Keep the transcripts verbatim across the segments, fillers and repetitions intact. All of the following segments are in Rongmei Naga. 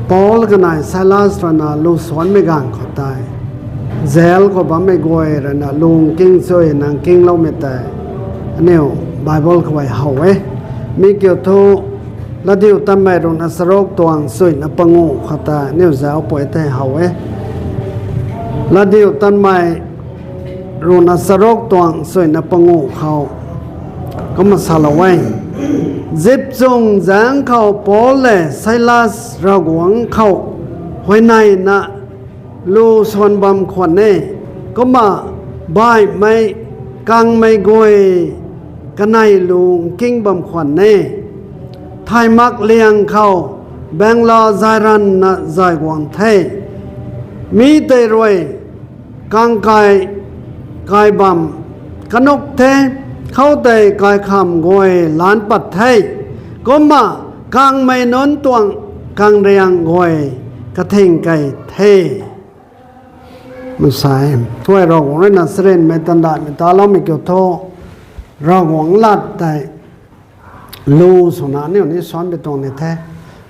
Paul kanei Silas rui na lu suanmei ganv khou tei, jail khou bammei guay rui na lu nking chuy nang kingloumei tei aniu Bible khou hei how e. Mi kiu thu Latdiutatmei ruhna charuk tuang chuy na panguh khou tei aniu zauc pui the how e. Latdiutatmei ruhna charuk tuang chuy na panguh khou kumna salou e. Zip chung zaeng khou Paul le Silas Ravguangc khou huayney na lu suan bam khwan e. Kumna baihmei kangmei guay kanei lu nking bam khwan e. Thay mak liang khou bangla zay ranvna zay guang the. Mi tei rui kang kai, kai bam kanuk the, khoutei kaikham guay lan pat the. Kumna kangmei nunc tuang kangriang guay kathing kei the. Masai, kuay Ravguangc rui na charynmei tandaihmei taloumei kiu thu, Ravguangc lat tei lu swna aniu ni suan pi tuang ni the.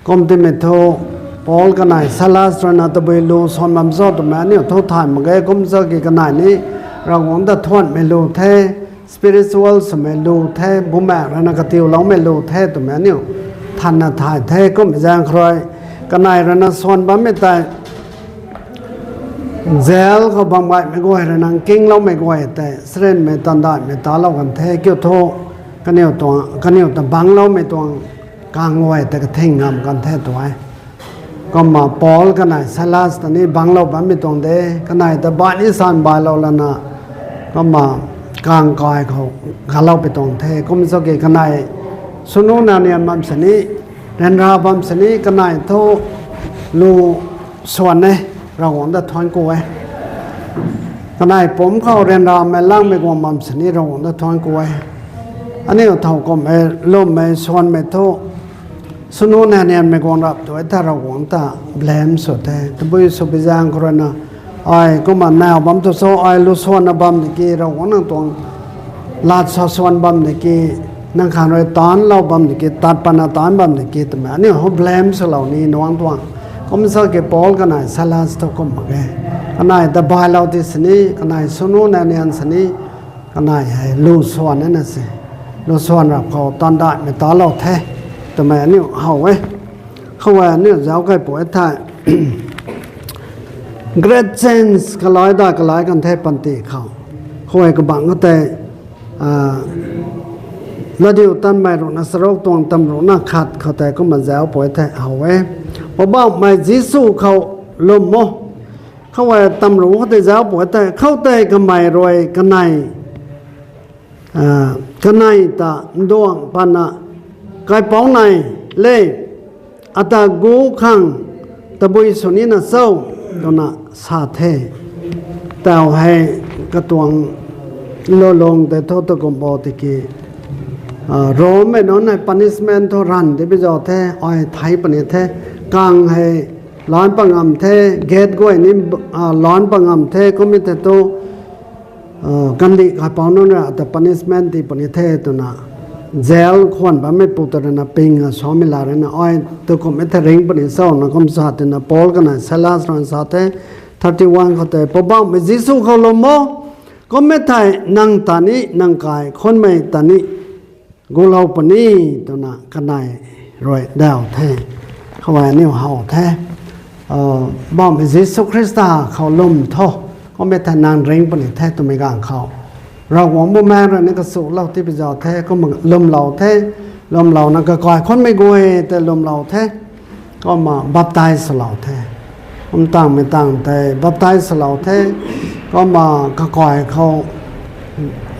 Kum timei thu, Paul kanei Silas rui na tabui lu suan bam cho twmei aniu thu thay mak ge, kum cho ki kanei ni Ravguangc ta thuanhmei lu the, spiritual swmei lu the, bumaengc rui na katiuloumei lu the twmei aniu thanna thay the. Kummei zaeng khou rui kanei rui na suan bammei tei jail khou bam gaymei guay rui na nkingloumei guay tei charynmei tandaihmei talou kan the kiu thu, kaniw ta bangcloumei tuang kang guay tei kathing ngam kan the tu e. Kumna Paul kanei Silas ta ni bangclou bammei tuang de, kanei ta baih ni san bailou lana, kumna kang kai khou galou pi tuang the. Kum cho ki kanei swnu nanian bam sini, ryanra bam sini kanei thu lu suan e, Ravguangc ta thuanc ku e. Kanei pumc khou ryanramei langmei guang bam sini Ravguangc ta thuanc ku e. Aniu thow kumhmei lwmmei suanmei thu swnu nanianmei guang rap tu e ta Ravguangc ta blame sw the. Tabui sw pi zaeng khou rui na, ai kumna naw bam tu cho, ai lu suanna bam di ki, Ravguangc nang tuang lat sa suan bam di ki, nang khang rui taanclou bam di ki, tat patna taanc bam di ki twmei aniu hou blame swlou ni nuang tuang. Kum cho ki Paul kanei Silas thu kum mak ge. Kanei ta bailou ti sini, kanei swnu nanian sini, kanei hei lu suan e na se, lu suan rap khou tandaihmei talou the twmei aniu how e. Khou e aniu zauc kei pui the. Great change kalai da kalai kan the panty khou. Khou e kabangc khou tei, Latdiutatmei ruhna charuk tuang tamruhna khat khou tei kumna zauc pui the how e. Poubauhmei Jisu khou lwm o. Khou e tamruh khou tei zauc pui the, khoutei kamei rui kanei, kanei ta nduang patna, Kaipouc nai le, ata gu khang tabui sw nina cho? twna sa the. Tau hei katuang lolung tei thu takum bo tiki, Rommei nunc hei punishment thu ranv ti pi zau the, ai thei puni the, kang hei lan pa ngam the, gate guay ni lan pa ngam the, kummei tei thu kandih kaipouc nunc ra ta punishment ti puni the twna, jail khwan bammei pu ta rui na ping a samei la rui na, ai takumhmei the ringc puni cho? na kum sa tina Paul kanei Silas rui sa the. Thirty one khou tei, Poubauhmei Jisu khou lwm o, kummei thei nang ta ni nang kai khunmei ta ni gulou puni, twna kanei rui daw the. Khou e aniu how the. Poubauhmei Jisu Khrista khou lwm tho, kummei thei nang ringc puni the twmei ganv khou, Ravguangc Bumaengh rui ni kachulou ti pi zau the, kumna lwmlou the, lwmlouna kakai khunmei guay tei lwmlou the, kumna baptize swlou the. Kum tangmei tang tei baptize swlou the, kumna kakai khou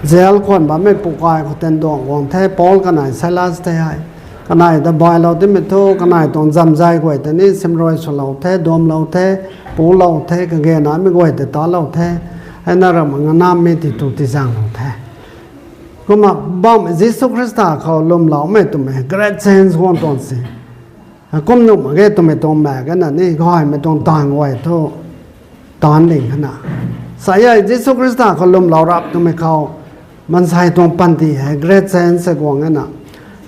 jail khwan bammei pu kai khou tei nduang guang the, Paul kanei Silas tei hei. Kanei ta bailou timei thu, kanei tuang zamzay guay tei ni simrui swlou the, duamlou the, pulou the, kage namei guay tei talou the, heina ramh nganamei ti tu ti zaenglou the. Kumna Poubauhmei Jisu Khrista khou lwmloumei twmei great change guang tuang se. Kum nuh mak ge twmei tuang maek gana ni gaymei tuang taanv guay thu taanc ding khana. Sa e Jisu Khrista khou lwmlou rap twmei khou, maansei tuang panty hei great change se guang e na.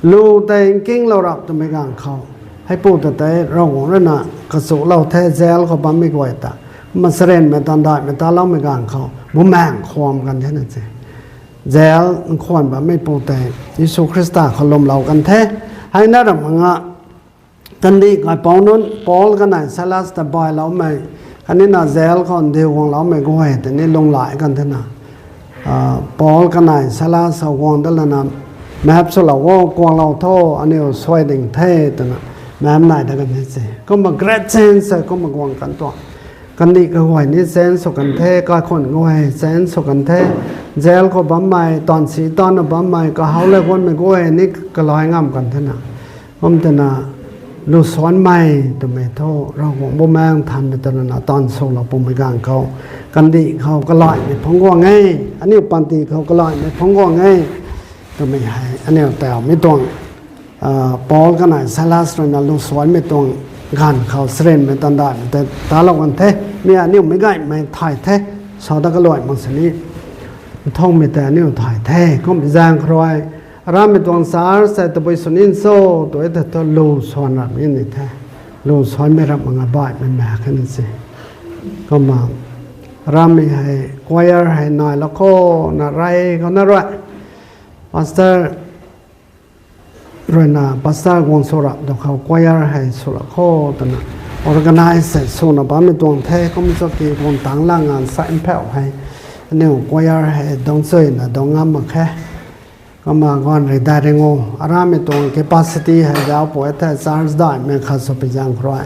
Lu tei nkinglou rap twmei ganv khou, Heipu ta tei Ravguangc rui na kachuklou the, jail khou bammei guay ta. Kumna charynmei tan daihmei taloumei ganv khou bumaeng khwan kan the na se. Jail nkhwan bammeipu tei Jisu Khrista khou lwmlou kan the. Hei na ram nga kandih kaipouc nunc Paul kanei Silas ta bailoumei, khatni na jail khou ndiu guangloumei guay tei ni lunghlaic kan the na. Paul kanei Silas khou guang dat lana, map swlou o, kuanglou tho, aniu suai ding the, twna map nai dat kan the se. Kumna great change hei kumna guang kan tuang. Kandih kaguay ni change sw kan the, kaikhunc guay change sw kan the, jail khou bammei, taanv si taanna bammei, kahouc le guanmei guay ni kalai ngam kan the na. Kum twna, lusuanmei twmei thu Ravguangc Bumaengh Nthanmei ta rui na taanv swlou pumei ganv khou, kandih khou kalaimei phungc guang e, aniu panty khou kalaimei phungc guang e, twmei hei aniu tawmei tuang, Paul kanei Silas rui na lusuanmei tuang ganv khou charynmei tan daihmei tei talou kan the, mi aniu meic gaymei thay the, sa dat kaluai mak sini, nthungmei tei aniu thay the, kum zaeng khou rui, aramei tuang church tei tabui sw ni cho, tu e tei thu lusuan rap ni ni the, lusuanmei rap mak nga baihmei mak khe ni se. Kumna, aramei hei choir hei nai lou khou na rey khou na rui, pastor rui na pastor guang sw rap dou khou choir hei sw lou khou twna organize hei swna bammei tuang the, kum cho ki guang tangc lang ngan sa mphauh hei, aniu choir hei dungc chuyna dungc ngam mak khe. Kumna ganv rui dai ring o, aramei tuang capacity hei zauc pui the, church daihmei khat sw pi zaeng khou rui,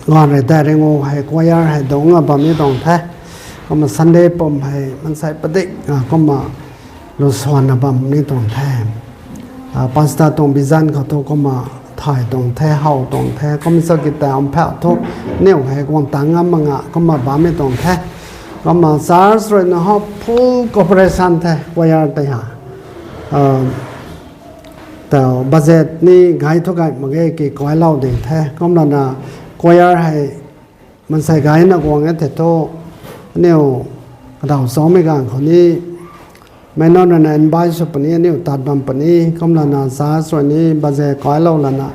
ganv rui dai ring o hei choir hei dungc nga bam ni tuang the. Kumna Sunday pum hei mansei padik, kumna lusuanna bam ni tuang the. Pastor tuang vision khou thu kumna thay tuang the, how tuang the, kum cho ki tei mphauh thu, aniu hei guang tangc ngam mak nga kumna bammei tuang the. Kumna church rui na ho full cooperation the choir tei ha. Tau budget ni gay thu gay mak ge ki kailou ding the. Kumlana choir hei mansei gayna guang e thei thu, aniu kadaw chaumei ganv khou ni, meic nunc rui na invite sw puni, aniu tat bam puni, kumlana church rui ni budget kailou lana,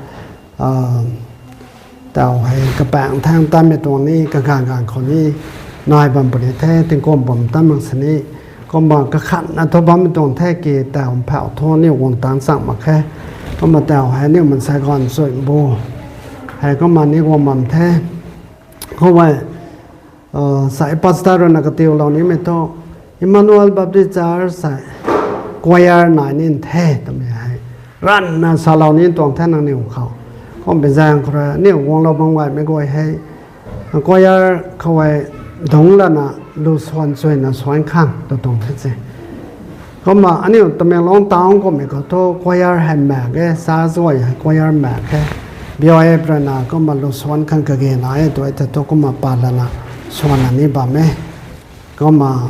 tau hei kapaeng thaeng tanmei tuang ni kaganv ganv khou ni nai bam puni the, tingkum bam tan mak sini. Kumna kakhatna thu bammei tuang the ki tau mphauh thu aniu guang tangc chang mak khe. Kumna tau hei aniu mansei ganv chuy bu hei kumna ni guang bam the. Khou e, sa pastor rui na katiulou nimei thu, Emmanuel Baptist Church hei choir nai ni the twmei hei ranvna salou ni tuang the nangniw khou. Kum pi zaeng khou rui aniu guanglou bam gaymei guay hei choir khou hei dungc lana lusuan chuyna suan khang tw tuang the se. Kumna aniu Tamenglong town kummei khou thu choir hei maek e, church guay hei choir maek khe. B O F rui na kumna lusuan khang kage nai e tw e thei thu kumna pat lana suanna ni bam e. Kumna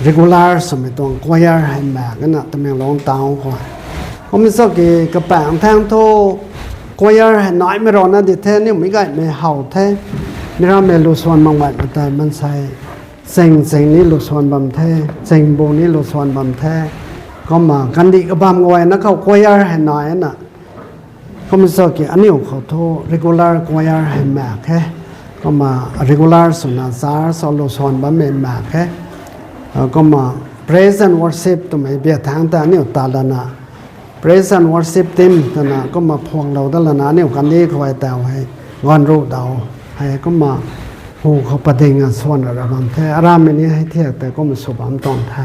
regular swmei tuang choir hei maek e na Tamenglong town khou. Kumna cho ki kapaeng thaeng thu choir hei naimei rana di the, aniu meic gaymei how the. Mi rammei lusuan mak gaymei tei mansei ching ching ni lusuan bam the, ching bu ni lusuan bam the. Kumna kandih kabam guayna khou choir hei nai na. Kumna cho ki aniu khou thu regular choir hei maek khe. Kumna regular swna church khou lusuan bammei maek khe. Kumna praise and worship twmei bia thaeng ta aniu tat lana praise and worship team twna kumna phuanglou dat lana aniu kandih khou hei tau hei ganv ruh dau hei kumna hu khou pading a suan ra bam the, arammei ni hei thiak tei kumna sw bam tuang the.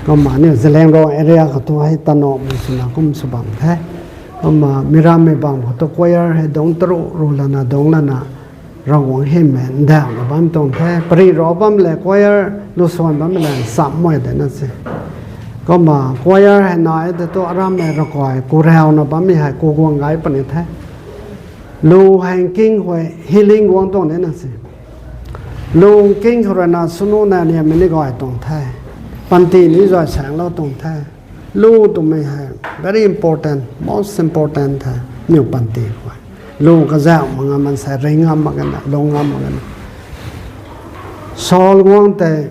Kumna aniu Zeliangrong area khou thu hei tanumei swna kum sw bam the. Kumna mi rammei bam khou thu choir hei dungc taruh ru lana dungc lana Ravguangc hymei ndauhna bam tuang the. Pari ro bam le choir lusuan bammei le nchamhmei de na se. Kumna choir hei nai tei thu arammei ravkai ku rauna bammei hei ku guang gay puni the. Lu hei nking khou healing guang tuang de na se. Lu nking khou rui na swnuna niammei ni gay tuang the. Panty ni zay saenglou tuang the. Lu twmei hei very important, most important the, niw panty khou. Lu kazauh mak nga maansei ring ngam mak gana, lung ngam mak gana. Soul guang tei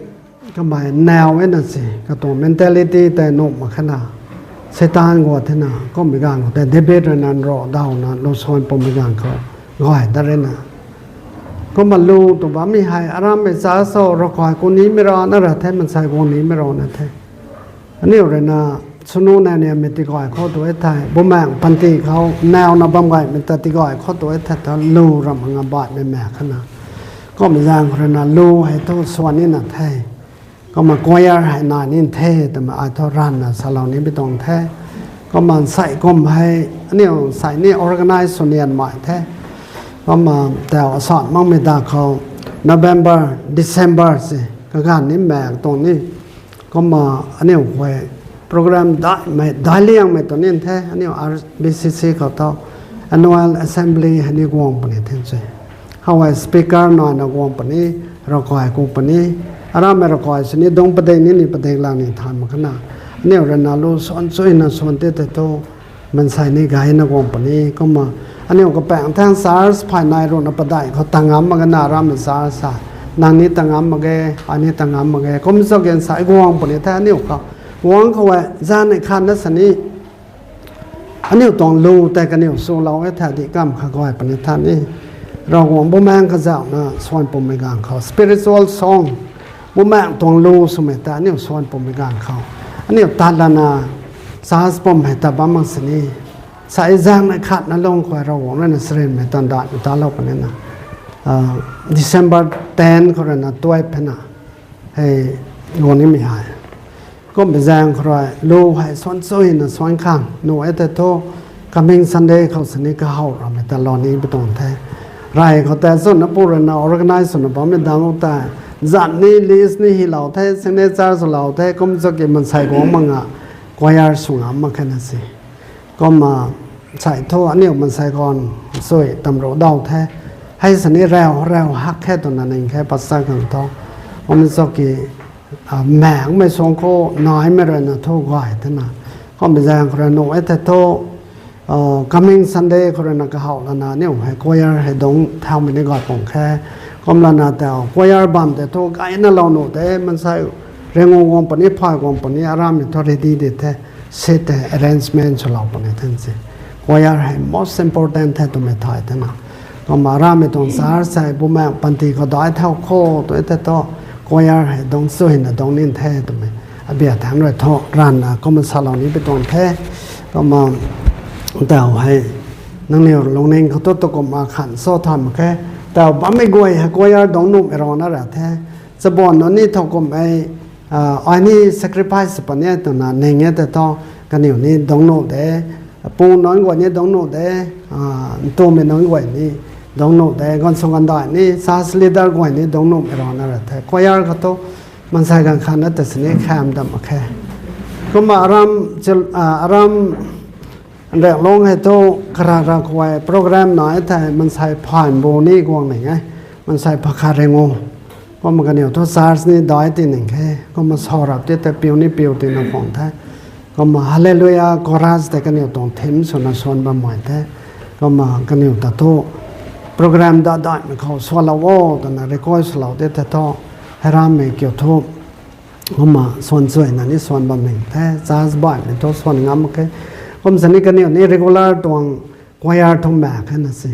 kamei naw e na se, katuang mentality tei nuh mak khe na. Seitaan guay thena, kummei ganv khou tei David rui na nro dauna lu suan pummei ganv khou, gay dat rui na. Kumna lu tw bammei hei, arammei cha so, ravkai ku nimei rana ra the, mansei guang nimei rana the. Aniu rui na, sunu nai ni mei tigay khou tu e thei, bumaeng panty khou, nauna bam gaymei ta tigay khou tu e thei ta, lu ram nga baihmei mak khana. Kummei zaeng khou rui na, lu hei thu suan nina the. Kumna choir hei nai nin the, twmei ai thu ranvna salou ni bi tuang the. Kumna nsei kum hei, aniu nsei ni organize sw nian mai the. Kumna tau asan makmei da khou, November, December se, kaganv ni mak tuang ni. Kumna aniu khou program daihmei, daic liangmei tu nin the, aniu R B C C khou tho, Annual Assembly hei ni guang puni the se. How hei speaker naina guang puni, ravkai ku puni, arammei ravkai sini dungc padik ni ni padik lang ni thay mak khana. Aniu rui na lu suan chuina suan te tei thu, mansei ni gayna guang puni, kumna aniu kapaeng thang church phay nai rui na padeih khou ta ngam mak ge na arammei church sa. Nang ni ta ngam mak ge, ai ni ta ngam mak ge, kum cho gen sa guang puni the aniu khou. Guang khou e, zanv nei khatna sini, aniu tuang lu tei kaniw swlou e thei di kam kha gay puni the ni. Ravguangc bumaengc kazauhna suan pummei ganv khou, spiritual song, bumaengc tuang lu swmei ta aniu suan pummei ganv khou, aniu tat lana, church pum hei ta bam mak sini, sa zaeng nei khatna lung khou Ravguangc rui na sarinmei tan daihmei talou puni na, December ten khou rui na twelve hei na, hei, guang nimei hei. Kummei zaeng khou rui lu hei suan chuina suan khang nuh e tei thu, coming Sunday khou sini kahaw ramei ta lou ni bi tuang the. Rey khou tei chwna pu rui na organize swna bammei dang u tei, zanv ni list ni hylou the, signature swlou the, kum cho ki mansei guang mak nga, choir sw ngam mak khe na se. Kumna, sei thu aniu mansei khou, sui tamru daw the. Hei sini rau, rau hak khe twna ning khe pastor khang thu. Kum cho ki, maengmei suang khou naimei rui na thu gay thena. Kummei zaeng khou rui nuh e thei thu, coming Sunday khou rui na kahaw lana aniu hei choir hei dungc thaumei ni gay pung khe. Kum lana tau choir bam tei thu gayna lou nuh de, mansei ringu guang puni, phay guang puni, arammei thu ready di the. Seat tei arrangement swlou puni the se. Choir hei most important the twmei thay thena. Kumna arammei tuang church hei bumaengc panty khou daic thau khou tu e thei thu, choir hei dungc chuina dungc nin the twmei, abia thangc rui thu ranvna kumna salou ni bi tuang the. Kumna, tau hei, nangniw lungning khou thu tu kumna khan cho thay mak khe. Tau bammei guay hei choir dungc nuhmei rana ra the. Chabuan nunc ni thowkumhmei, ai ni sacrifice sw puni e twna ning e tei thu, kaniw ni dungc nuh de, pu nunc guay ni dungc nuh de, ntumei nunc guay ni dungc nuh de, gaanvsw gaanvdaih ni, church leader guay ni dungc nuhmei rana ra the. Choir khou thu, mansei ganv khatna ta sini kham dam mak khe. Kumna aram, aram, Nriakluang hei thu, karara khou program nai thei, mansei phay mbu ni guang ning e, mansei phay khat ringu. Kumna kaniw thu church ni daic ti ning khe, kumna sa rap ti tei piu ni piu tina khwang the. Kumna Hallelujah chorus tei kaniw tuang theme swna suan bammei the. Kumna kaniw ta thu, program dadaihmei khou sualou o twna request swlou ti tei thu, heirammei kiu thu, kumna suan chuina ni suan bam ning the, church baihmei thu suan ngam mak khe. Kum sini kaniw ni regular tuang choir thu mak khe na se.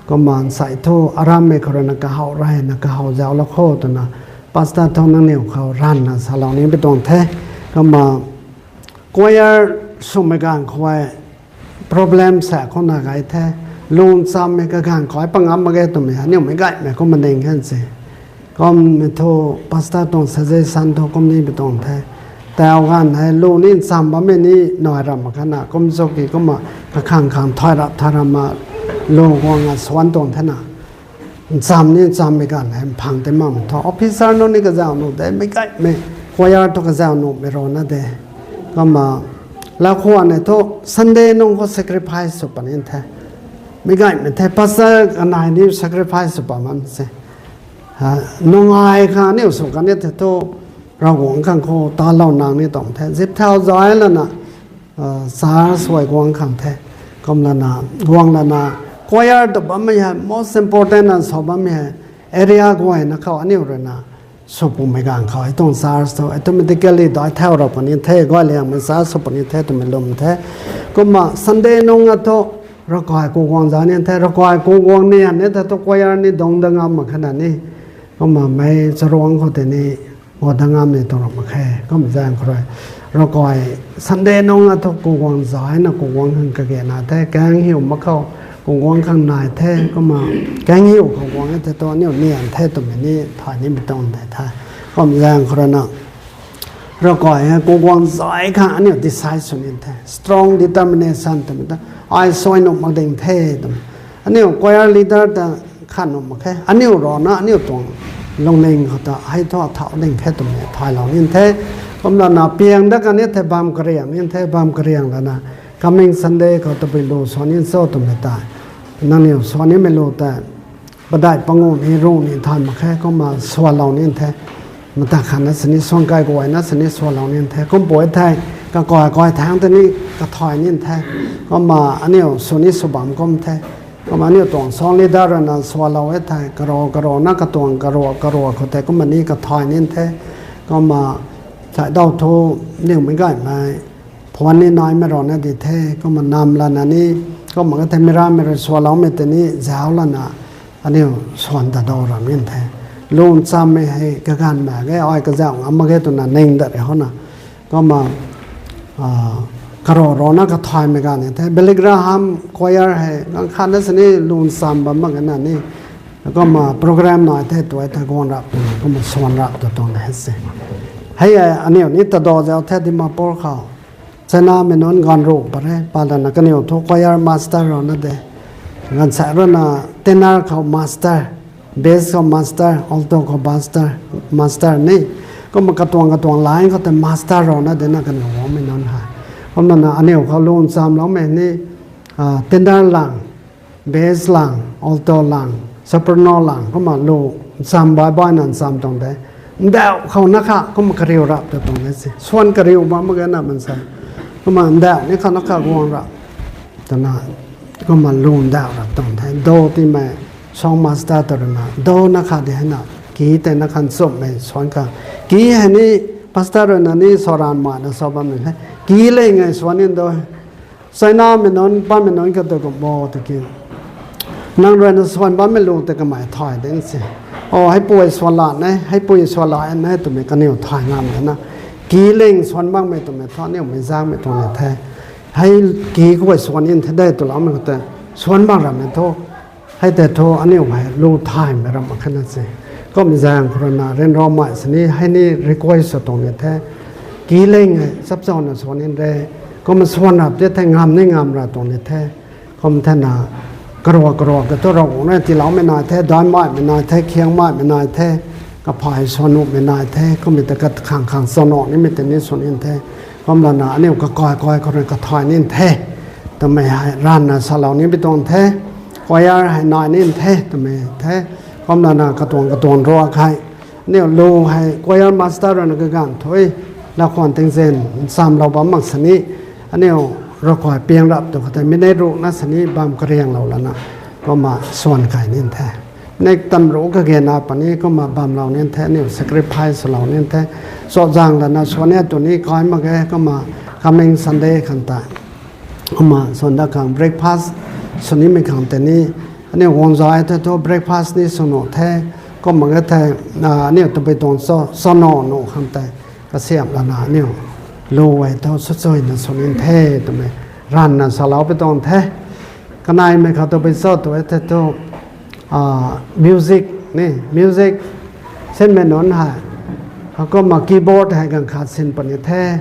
Kumna nsei thu arammei khou rui na kahaw reyna kahaw zauclou kho twna, pastor thu nangniw khou ranvna salou ni bi tuang the. Kumna choir swmei ganv khou problem sa khou na gay the. Lung chammei kaganv khou pangam mak ge twmei aniumei gaymei kumna ning khe se. Kummei thu pastor tuang suggestion thu kum ni bi tuang the. Tau ganv hei lu ni ncham bammei ni nai ram mak khana, kum cho ki kumna kakhang khang thay rap thay rama lu guang a suan tuang thena. Ncham ni nchammei ganv hei mphang tei makmei thu officer nunc ni kazauh nuh de, meic gaymei choir thu kazauh nuhmei rana de. Kumna, lakhwan e thu Sunday nung khou sacrifice sw puni the. Meic gaymei the, pastor kanei ni sacrifice sw pat man se. Nungai khang aniu sw kan ni the thu, Ravguangc khang khou talou nang ni tuang the. Zip thau zay lana, church huay guang khang the. Kum lana, guang lana, choir tu bammei hei most important na sa bammei hei, area guayna khou aniu rui na sw pumei ganv khou hei tuang church thu automatically dai thau ra puni the, guay liangmei church sw puni the twmei lwm the. Kumna Sunday nung a thu ravkai ku guang zay ni the, ravkai ku guang ni an ni the thu choir ni dungc dat ngam mak khe na ni. Kumna mei charuang khou tei ni guang dat ngam ni tuang ra mak khe. Kumna zaeng khou rui ravkai Sunday nung a thu ku guang zay na ku guang khang kage na the, kaeng hiu mak khou ku guang khang nai the, kumna kaeng hiu khou guang e the thu aniu nian the twmei ni thay nimei tuang the the. Kumna zaeng khou rui na ravkai hei ku guang zay khang aniu decide sw ni the, strong determination twmei ta, ai suai nuh mak ding the twmei. Aniu choir leader ta khat nuh mak khe, aniu rana aniu tuang lungning khou ta hei thu thau ding khe twmei thaylou ni the. Kumlana piang dat kan ni the, bam kariang ni the, bam kariang lana coming Sunday khou tabui lu swan ni cho twmei tei, nangniw swan nimei lu tei padeih panguh ni ruh ni thay mak khe, kumna sualou ni the. Mata khatna sini suang kai guayna sini sualou ni the, kum pui thei kakai kai thangc tei ni kathay ni the. Kumna aniu sw ni sw bam kum the. Kumna aniu tuang song leader rui na sualou e thei, karo karona katuang karo karo khou tei kumna ni kathay ni the. Kumna thai daw thu niwmei gaymei phuan ni naimei rana di the, kumna nam lana ni, kumna ka the mi ramei rui sualoumei tei ni zauc lana aniu swan ta daw ra ni the. Lun chammei hei kaganv mak ge, ai kazauh ngam mak ge twna ning dat ri hona. Kumna karo rana kathaymei ganv ni the. Billy Graham choir hei ganv khatna sini lun cham bam mak ge na ni. Kumna program nai the, tuai the guang rap twna kumna swan rap tw tuang de se. Hei e aniu ni tadaw zauc the Dimapur khou. Chinamei nunc ganv ruh pat re, pat lana kaniw thu choir master rana de. Ganv sa rana tenor khou master, bass khou master, alto khou master, master ni. Kumna katuang katuang line khou tei master rana de na kaniw guangmei nunc hei. Kumlana aniu khou lun chamloumei ni, tenor lang, bass lang, alto lang, soprano lang, kumna lu cham bai baina cham tuang de. Ndauh khou na kha kumna kariu rap tw tuang de se. Swan kariu bam mak ge na mansei. Kumna ndauh ni kha na kha guang rap twna kumna lu ndauh rap tuang the. Do tiimei song master tw rui na do na kha di hei na, ki tei na khan chumhmei swan kha. Ki hei ni pastor rui na ni sw ranv maina sa bammei the. Ki leng e swan ni do. Chinamei nunc, pammei nunc kata kum bo tiki, nang rui na swan bammei lu tei kamei thay de se. O, heipui swan la ne, heipui swan la ne twmei kaniw thay ngam de na. Ki leng swan bammei twmei thu aniu mei zaengmei tuang ni the. Hei ki khou swan ni the de twloumei khou tei swan bam rammei thu, hei tei thu aniu hei lu thaymei ram mak khe na se. Kumna zaeng khou rui na ryanramei sini hei ni request sw tuang ni the. Ki leng e chapchauna swan ni de. Kumna swan rap tei thei ngam ni ngam ra tuang ni the. Kum thena karua karua ka thu Ravguangc rui tiiloumei nai the, daihmeimei nai the, khiangmeimei nai the, kaphay swan nuhmei nai the, kummei ta kakhang khang chana nimei tei ni sw ni the. Kumlana aniu kakai kai khou rui kathay ni the twmei hei ranvna salou nimei tuang the. Choir hei nai ni the twmei the. Kumlana katuang katuang ruak hei aniu lu hei choir master rui na kaganv thu, lakhwan tingzin chamlou bam mak sini, aniu ravkai piang rap tw khou tei minute ruhna sini bam karianglou lana kumna swan kai ni the. Nek tam ruh kage na puni kumna bamlou ni the, aniu sacrifice swlou ni the. Chozang lana swan e tw ni kai mak ge, kumna coming Sunday khang tei kumna swan dat khang breakfast sw nimei khang tei ni, aniu guang zay the thu breakfast ni sw nuh the. Kumna ge thei aniu tabui tuang chana nuh khang tei kasiamh lana aniu lu e thu swchuina sw ni the twmei ranvna salou pui tuang the. Kaneimei khou tabui cho tw e the thu, music ni, music sinmei nunc hei, kumna keyboard hei ganv khat sin puni the.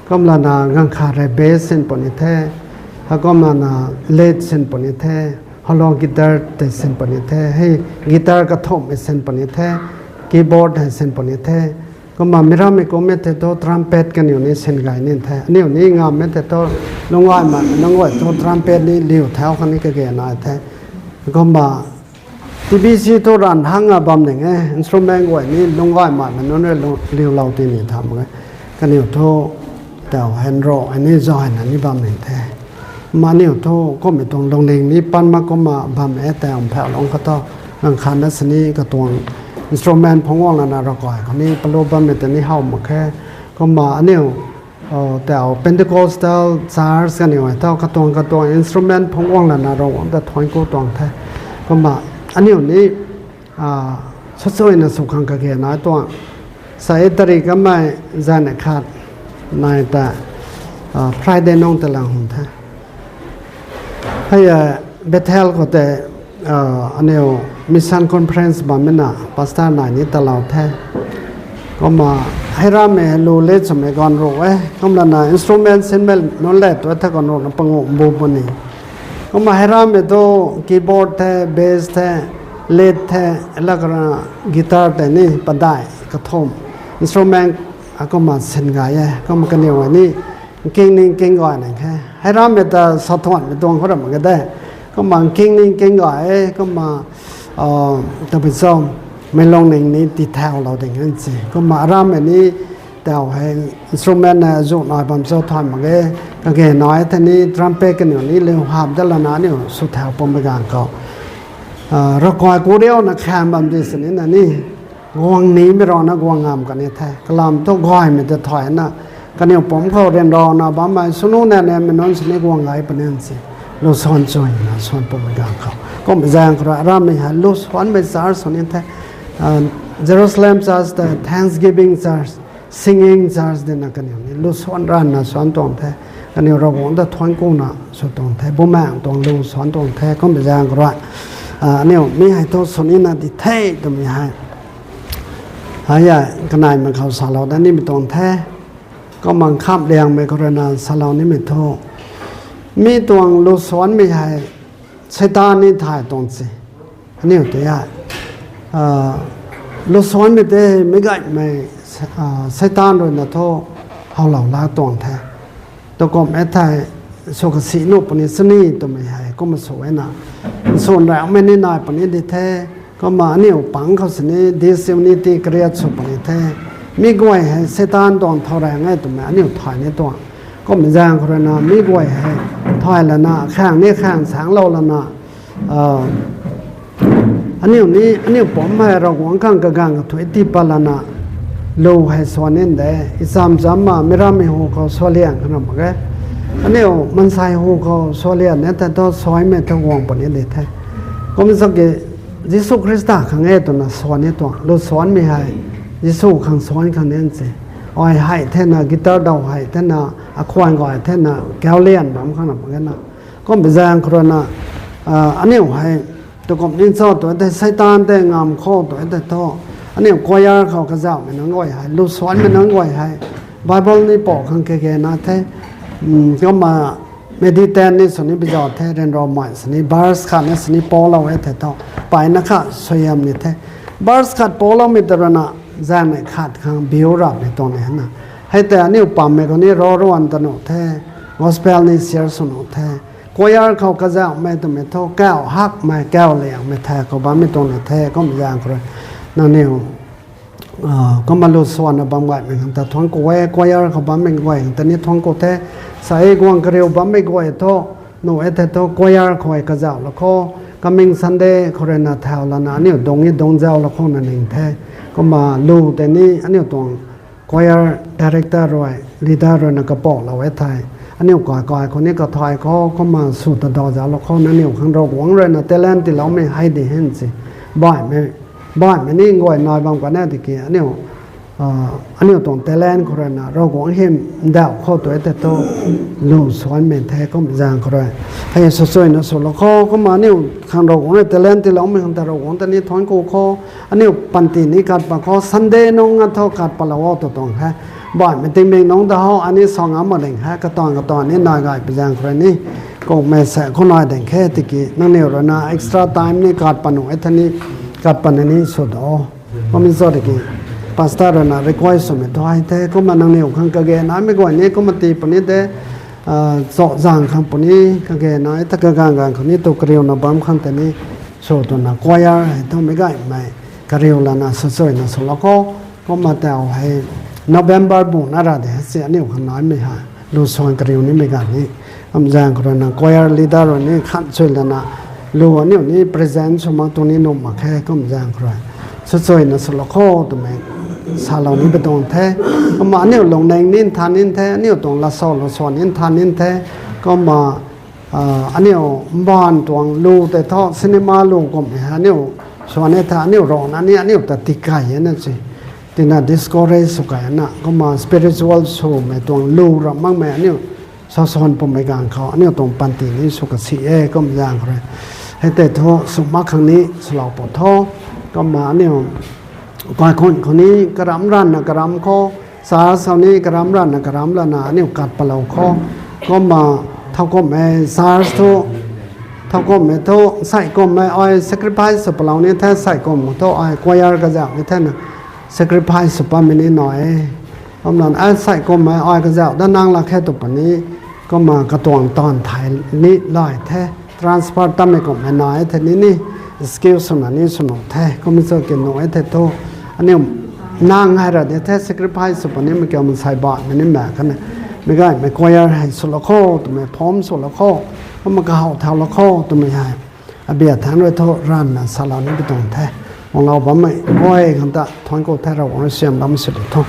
Kumlana ganv khat rei bass sin puni the. Kumlana lead sin puni the. Hollow guitar tei sin puni the. Hei guitar kathumhmei sin puni the. Keyboard hei sin puni the. Kumna mi rammei kummei tei thu trumpet kaniw ni sin gay ni the. Aniu ni ngammei tei thu lungc gaymei nunc guay thu trumpet ni liu thau khang ni kage nai the. Kumna T B C thu ranv hang a bam ning e, instrument guay ni lungc gaymei nunc rui liulou ti ni tha mak e. Kaniw thu tau henro ni zayna ni bam ning the. Kumna aniu thu kummei tuang lungning ni pan mak kumna bam e tei mphauhlungc khou thu, ganv khatna sini katuang instrument phungc guang lana ravkai khou ni palu bammei tei ni how mak khe. Kumna aniu tau Pentecostal church kaniw e tho katuang katuang instrument phungc guang lana Ravguangc ta thuanc ku tuang the. Kumna aniu ni sachuina sw khang kage nai tuang. Sa e tarik kamei zana khat nai ta Friday nung ta lang hwn the. Hei Bethel khou tei aniu mission conference bammei na pastor nai ni talou the. Kumna hei rammei lu le chwmei ganv ru e. Kumlana instrument sinmei nunc le tu the ganv runa panguh mbu puni. Kumna hei rammei tu keyboard the, bass the, lead the, la karana guitar tei ni padeih kathumh instrument akumna sin gay e. Kumna kaniw ni nking ni nking gay nang khe. Hei rammei ta sathuanmei tuang khou ram mak ge de. Kumna nking ni nking gay e. Kumna tabui cho, meic lungning ni tithau lou ding e si. Kumna arammei ni tau hei instrument na zu nai bam cho thuan mak ge. Kage nai thei ni trumpet kaniw ni liu hap dat lana aniu sw thau pummei ganv khou ravkai ku riuna kham bam di sini na ni guang nimei rana guang ngam kan ni the. Kalam thu gaymei ta thayna kaniw pumc khou ryanrana bammei swnu na nemei nunc sini guang gay puni si. Lu suan chuina suan pummei ganv khou kumna zaeng khou rui arammei hei lu suanmei church sw ni the. Jerusalem church ta thanksgiving church, singing church dina kaniw ni lu suan ranna suan tuang the. Kaniw Ravguangc ta thuanc kuna sw tuang the. Bumaengc tuang lu suan tuang the. Kumna zaeng khou rui aniu mi hei thu sw nina di the twmei hei hei kanaimei khou salou dat nimei tuang the. Kumna nkham liangmei khou ruina salou nimei thu mi tuang lu suanmei hei Seitaan ni thay tuang si. Aniu tei hei lu suanmei tei meic gaymei Seitaan ruina thu howlou la tuang the. Tukumh e thei sw kasi nuh puni sini twmei hei kumna sw e na. Nsun raumei ni nai puni di the. Kumna aniu pang khou sini disunity create sw puni the. Mi guay hei Seitaan tuang thau raeng e twmei aniu thay ni tuang. Kumna zaeng khou ruina mi guay hei thay lana khaeng ni khaeng saenglou lana aniu ni aniu pumc hei Ravguangc khang kaganv kathuic tii pat lana lu hei suan ni de. Icham chamna mi rammei hu khou sualian khang ram mak ge. Aniu mansei hu khou sualian e thei thu suaimei thu guang puni di the. Kumna sa ki Jisu Khrista khang e twna suan ni tuang. Lu suanmei hei Jisu khang suan khang ni si. Ai hei thena guitar daw hei thena akhwan gay thena kaulian bam khang ram mak ge na. Kumna zaeng khou ruina aniu hei tukumh ni cho tu thei Seitaan tei ngam khou tu thei thu aniu choir khou kazauhmei nunc guay hei lu suanmei nunc guay hei Bible ni pou khang kage na the. Kumna meditate ni sw ni bizauh the, ryanramei sini verse khat ni sini poulou e thei thu mpeyna kha suaihiam ni the. Verse khat pouloumei ta ruina zaengnei khat khang biu rapmei tuang ni na. Hei tei aniu pammei khou ni ro ruan ta nuh the, gospel ni share sw nuh the. Choir khou kazauhmei twmei thu kau hakmei kau liangmei the khou bammei tuang ni the. Kumna zaeng khou rui nangniw kumna lu suanna bam gaymei khang ta thuanc ku e. Choir khou bammei guay khang ta ni thuanc ku the. Sa e guang kariu bammei guay thu nuh e thei thu choir khou kazauh lou khou coming Sunday khou ruina thau lana aniu dungc e dungc zauc lou khou na ning the. Kumna lu tei ni aniu tuang choir director rui, leader ruina kapouhlou e thei aniu kai kai khou ni kathay khou kumna sw ta daw zauc lou khou nangniw khang Ravguangc ruina talent tiiloumei hei di hen si. Baihmei ni guay nai bam kan e tiki aniu aniu tuang talent khou ruina Ravguangc hym ndauh khou tu e thei thu lu suanmei the. Kumna zaeng khou rui hei sachuina swlou khou kumna aniu khang Ravguangc rui talent tiiloumei khang ta Ravguangc ta ni thuanc ku khou aniu panty ni kat pat khou Sunday nung a thu kat patlou o tu tuang he. Baihmei tingmik nungc ta how ani sa ngam mak ding he, katuang katuang ni nai gay pi zaeng khou rui ni kummei sa khou nai ding khe tiki nangniw ruina extra time ni kat pat nuh e thei ni kat patna ni sw do. Kumna cho tiki pastor ruina request swmei thu hei the. Kumna nangniw khang kage naimei guay ni kumna tii puni de, cho zaeng khang puni kage nai ta kaganv ganv khou ni tu kariuna bam khang tei ni sw twna choir hei thu meic gaymei kariu lana sachuina swlou khou kumna tau hei November bu na ra de si aniu khang naimei hei lu suan kariu nimei ganv ni. Kumna zaeng khou ruina choir leader rui ni khan chui lana lu aniu ni present sw mak tuang ni nuh mak khe. Kumna zaeng khou rui swchuina swlou kho twmei salou ni pui tuang the. Kumna aniu lungning ni nthan ni the, aniu tuang lasou laswan ni nthan ni the. Kumna aniu mbaanv tuang lu tei thu cinema lu kummei aniu swan e the, aniu rana ni aniu ta tikai e na si. Tina discourage sw kai na kumna spiritual swmei tuang lu ram makmei aniu saswan pwmei ganv khou aniu tuang panty ni sw kasi e kum zaeng khou rui. Hei tei thu sw mak khang ni swlou pw tho. Kumna aniu kaikhunc khou ni karam ranvna karam khou, church khou ni karam ranvna karam lana aniu kat palou kho. Kumna thowkumhmei church thu, thowkumhmei thu, saikumhmei ai sacrifice sw palou ni the, saikumh thu ai choir kazauh ni thena sacrifice sw patmei ni nai e. Kumna ai saikumhmei ai kazauh dat nang lak khe tw puni, kumna katuang taanv thei ni lai the, transfer tatmei kumhmei nai the ni ni, excuse swna ni sw nuh the, kumna cho ki nuh e the thu, aniu nang hei ra di the sacrifice sw punimei kiu mansei baihmei ni mak khatni, meic gaymei choir hei swlou kho twmei form swlou kho, kumna kahaw thaulou kho twmei hei abia thangc rui thu ranvna salou ni pui tuang the. Guanglou bammei guay khang ta thuanc ku the, Ravguangc rui siam bam sw di tho.